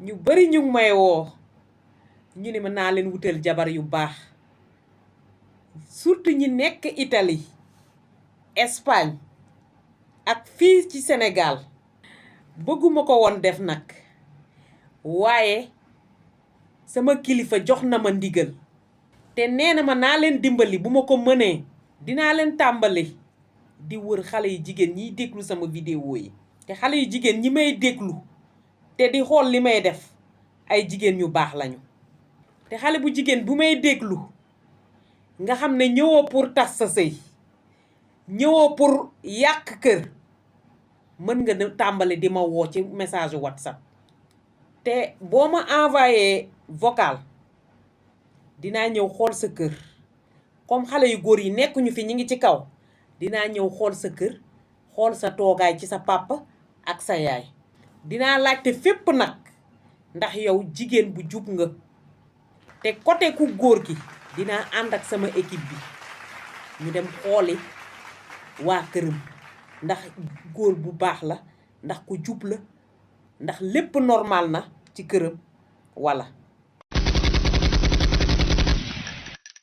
ñu bari ñu ngi may woo ñu ne ma naa leen wutal jabar yu baax surtout ñi nekk Italie Espagne ak fii ci Sénégal bëgguma ko woon def nag waaye sama kilifa jox na ma ndigal te nee na ma naa leen dimbali bu ma ko mënee dinaa leen tàmbali di wër xale yu jigéen ñiy déglu sama vidéo yi te xale yu jigéen ñi may déglu te di xool li may def ay jigéen ñu baax lañu te xale bu jigéen bu may déglu nga xam ne ñëwoo pour tas sa sëy ñëwoo pour yàq kër mën nga tàmbali di ma woo ci message WhatsApp te boo ma envoyé vocal dinaa ñëw xool sa kër comme xale yu góor yi nekkuñu fi ñi ngi ci kaw dinaa ñëw xool sa kër xool sa toogaay ci sa papa ak sa yaay dinaa laajte fépp nag ndax yow jigéen bu jub nga te côté ku góor ki dinaa ànd ak sama équipe bi ñu dem xooli waa këram ndax góor bu baax la ndax ku jub la ndax lépp normal na ci këram walla